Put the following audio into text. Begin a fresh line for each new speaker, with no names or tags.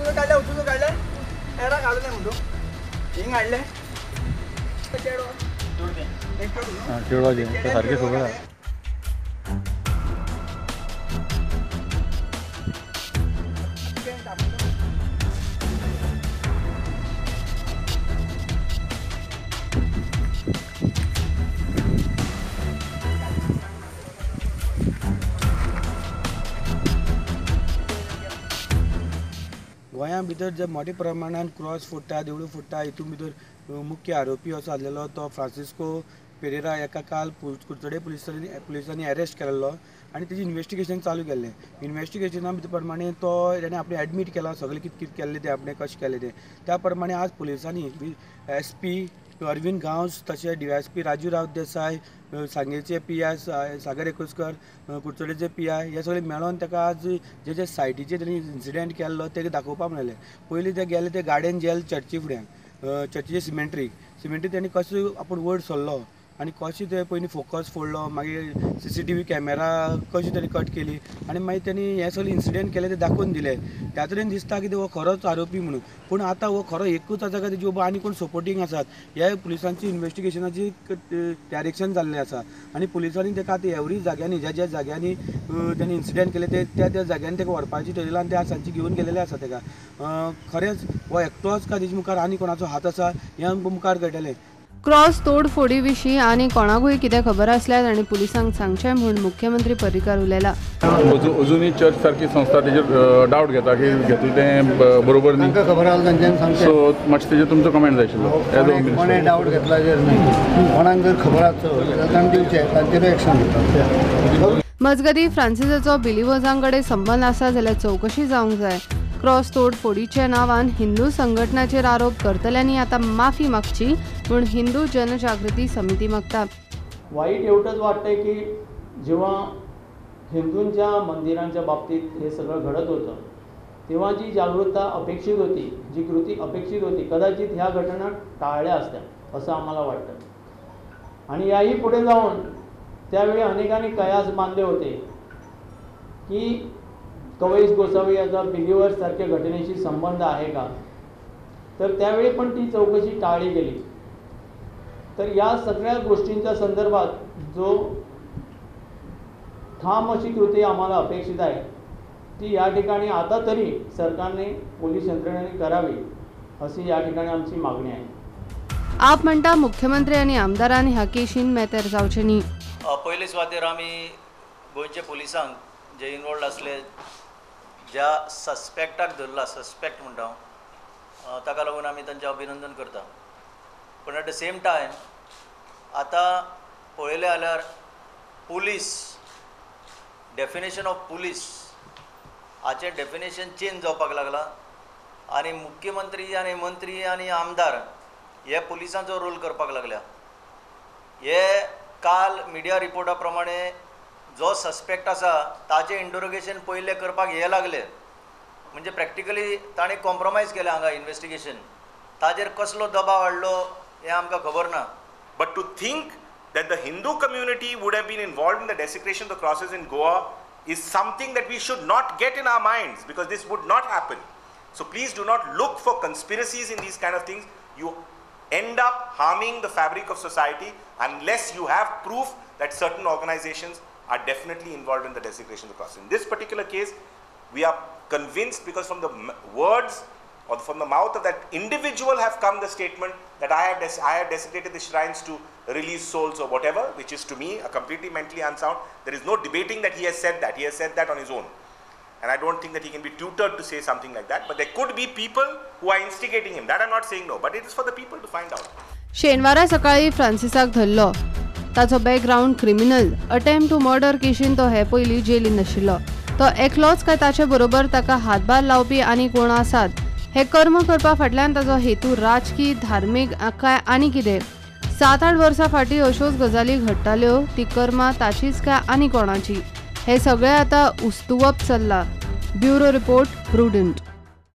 तुझं काढलं तुझं काढलं एरा काढू नाही म्हणतो हिंग हाडलें
चेडवाचे सारखे सगळं.
गोंया भितर जे मोठ्या प्रमाणान क्रॉस फोडटा, देवळां फोडटा, हितून भितर मुख्य आरोपी असो आसलेलो तो फ्रांसिस्को पेरेरा हेका काल कुडचडे पुलिसांनी अरेस्ट केल्लो आनी तेजी इन्वेस्टिगेशन चालू केल्लें. इन्वेस्टिगेशना भितर प्रमाणे तो तेणें आपणें एडमीट केला सगळें कितें कितें केल्लें तें आपणें कशें केलें तें. त्या प्रमाणे आज पुलिसांनी एस पी अरविंद गांवस तशें D S P Raju Rao Desai, सांगेचे पी I Sagar Ecoskar, कुडचडेचे पी I हे सगळे मेळोन ताका आज जे जे सायटीचे तेणी इन्सिडंट केल्लो ते दाखोवपाक मेळ्ळें. पयलीं ते गेले ते गार्डन जेल चर्ची फुड्यान, चर्चीचे सिमेंट्री तेणी कसो आपूण वयर सरलो आनी कशें ते पयलीं फोकस फोडलो, मागीर CCTV camera कशी तेणी कट केली आनी मागीर तेणी हें सगळें इन्सिडंट केलें ते दाखोवन दिलें. त्या तरेन दिसता की हो खरोच आरोपी म्हणून, पूण आतां हो खरो एकूच आसा काय तेजी आनी कोण सपोर्टींग आसात हे पुलिसांची इन्वेस्टिगेशनाची डायरेक्शन जाल्लें आसा. आनी पुलिसांनी ताका आतां एवरी जाग्यांनी ज्या ज्या जाग्यांनी तेणी इन्सिडंट केले ते त्या त्या जाग्यांनी ताका व्हरपाची ठरयलां आनी ते आज सांजचे घेवन गेलेले आसा ताका. खरेंच हो एकटोच काय तेजे मुखार आनी कोणाचो हात आसा हें आमकां मुखार कळटलें.
क्रॉस तोडफोडी विशीं आनी कोणाकूय कितें खबर आसल्यार तांणी पुलिसांक सांगचें म्हूण मुख्यमंत्री पर्रीकार उलयला.
अजूनय चर्च सारकी संस्था तेजेर डावट घेता की घेतलें तें बरोबर न्ही,
खबर आसल्यार तांच्यान सांगचें.
सो मातशें तेजेर तुमचो कमेंट जाय आशिल्लो.
कोणें डावट घेतला जेर न्ही, कोणाक जर खबर आसत जाल्यार तांणी दिवचें, तांचेरूय एक्शन घेता.
मजगतीं फ्रांसिसाचो बिलिवर्जां कडेन संबंद आसा जाल्यार चवकशी जावंक जाय. क्रॉस तोडफोडीच्या नांवान हिंदू संघटनाचेर आरोप करतल्यांनी आतां माफी मागची म्हूण हिंदू जनजागृती समिती मागता.
वाईट एवढंच वाटतंय की जेव्हा हिंदूंच्या मंदिरांच्या बाबतीत हे सगळं घडत होतं तेव्हा जी जागृतता अपेक्षित होती, जी कृती अपेक्षित होती, कदाचित ह्या घटना टाळल्या असत्या असं आम्हाला वाटतं. आणि याही पुढे जाऊन त्यावेळी अनेकांनी कयास बांधले होते की कवयस गोसावी याचा बिलिवर्स सारख्या घटनेशी संबंध आहे का, तर त्यावेळी पण ती चौकशी टाळली गेली. तर या सगळ्या गोष्टींच्या संदर्भात जो ठाम अशी कृती आम्हाला अपेक्षित आहे ती या ठिकाणी आता तरी सरकारने पोलीस यंत्रणेने करावी अशी या ठिकाणी आमची मागणी आहे.
आप म्हणटा मुख्यमंत्री आनी आमदारांनी ह्या केशीन मेतेर जावचें न्ही.
पयले सुवातेर आमी गोंयच्या पुलिसांक जे इनवॉल्ड आसले, ज्या सस्पेक्टाक धरला, सस्पेक्ट म्हणटा हांव, ताका लागून आमी तांचें अभिनंदन करता. पूण एट the same time आतां पळयलें जाल्यार पुलीस, डेफिनेशन ऑफ पुलीस हाचें डेफिनेशन चेंज जावपाक लागलां आनी मुख्यमंत्री आनी मंत्री आनी आमदार हे पुलिसांचो रोल करपाक लागल्या. हे काल मिडिया रिपोर्टा प्रमाणे जो सस्पेक्ट आसा ताचें इंटरोगेशन पयलें करपाक हे लागले, म्हणजे प्रॅक्टिकली ताणें कॉम्प्रोमायज केलें हांगा इन्वेस्टिगेशन. ताजेर कसलो दबाव हाडलो हें आमकां खबर ना.
But to think that the Hindu community would have been involved in the desecration of the crosses in Goa is something that we should not get in our minds, because this would not happen. So please do not look for conspiracies in these kind of things. You end up harming the fabric of society unless you have proof that certain organizations are definitely involved in the desecration of the cross. In this particular case, we are convinced because from the words or from the mouth of that individual have come the statement that I have desecrated the shrines to release souls or whatever, which is to me a completely mentally unsound. There is no debating that he has said that. He has said that on his own. And I don't think that he can be tutored to say something like that. But there could be people who are instigating him. That I'm not saying no, but it is for the people to find out.
शेनवारा सकाळी फ्रांसिसाक धरलो. ताचो background criminal, attempt to murder केशीन तो हे पयलीं जेलीन आशिल्लो. तो एकलोच काय ताचे बरोबर ताका हातभार लावपी आनी कोण आसात हे कर्म करपा फाटल्यान ताचो हेतू राजकी, धार्मीक काय आनी कितें. 7-8 वर्सां फाटीं अश्योच गजाली घडटाल्यो, ती कर्मां ताचीच काय आनी कोणाची, हे सगळें आतां उस्तुवप चल्लां. Bureau report, Prudent.